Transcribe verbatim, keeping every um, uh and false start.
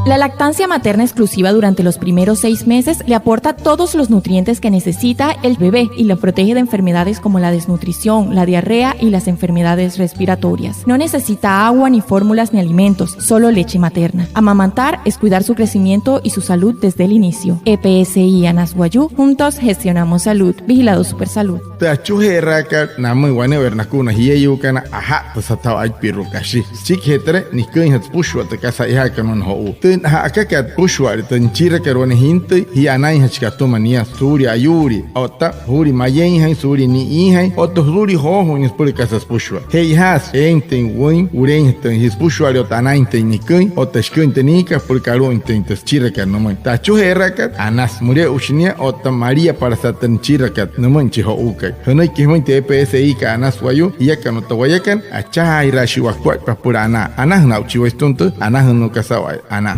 La lactancia materna exclusiva durante los primeros seis meses le aporta todos los nutrientes que necesita el bebé y lo protege de enfermedades como la desnutrición, la diarrea y las enfermedades respiratorias. No necesita agua, ni fórmulas, ni alimentos, solo leche materna. Amamantar es cuidar su crecimiento y su salud desde el inicio. E P S I Anas Wayuu, juntos gestionamos salud. Vigilado Supersalud. Tü achuje'eraakat namüin wane'ewai nakua na jieyuukana, aja'tüsü saa'u aipirua kashi. Süchikijee tü, niküinjatü süpüshua tü kasa e'ijaakat wane jo'uu. Tü ja'akakat süpüshua'ale, tü nüchirakat wane jintüi, jia anainjachi katüma nia suulia ayuulii, otta suulia mayeinjain, suulia ni'iijain, otta suulia joojuuin nia süpüla kasa süpüshua. Je'ijaasü eeinjatüin wüin wuleinjatüin jia süpüshua'ale otta anainjatüin niküin otta shiküin tü niikat süpülakua alu'uinjatüin tü süchirakat nümüin. Tü achuje'eraakat, anasü müle'ushi nia otta maliapalasat tü nüchirakat nümüin chi jo'uukai. Sünüiki jümüin tü E P S I kat Anas Wayuu, jiakana otta wayakana, achajaajiraashii wakuaippa süpüla anaa. Anajüna aa'uchi wayuu sütüma tü anajünnuu kasa so'u anaa.